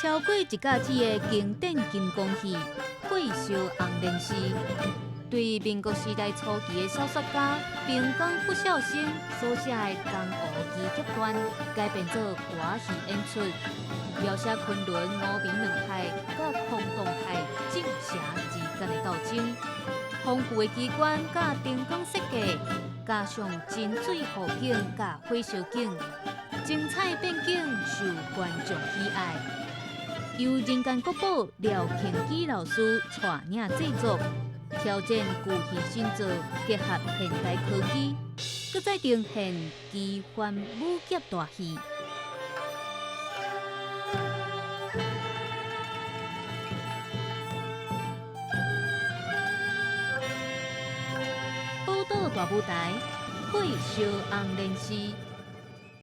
超過一甲子的經典金剛戲《火燒紅蓮寺》，對民國時代初期的小說家平岡不肖生所寫的《江湖機甲傳》改編做歌戲演出，描寫崑崙峨眉兩派佮崆峒派正邪之間的鬥爭，豐富的機關佮燈光設計，加上真水雨景佮火燒景，精彩變景受觀眾喜愛。由人間國寶廖慶基老師帶領製作，挑戰舊戲新造，結合現代科技，閣再呈現奇幻武俠大戲。寶島大舞台，火燒紅蓮寺。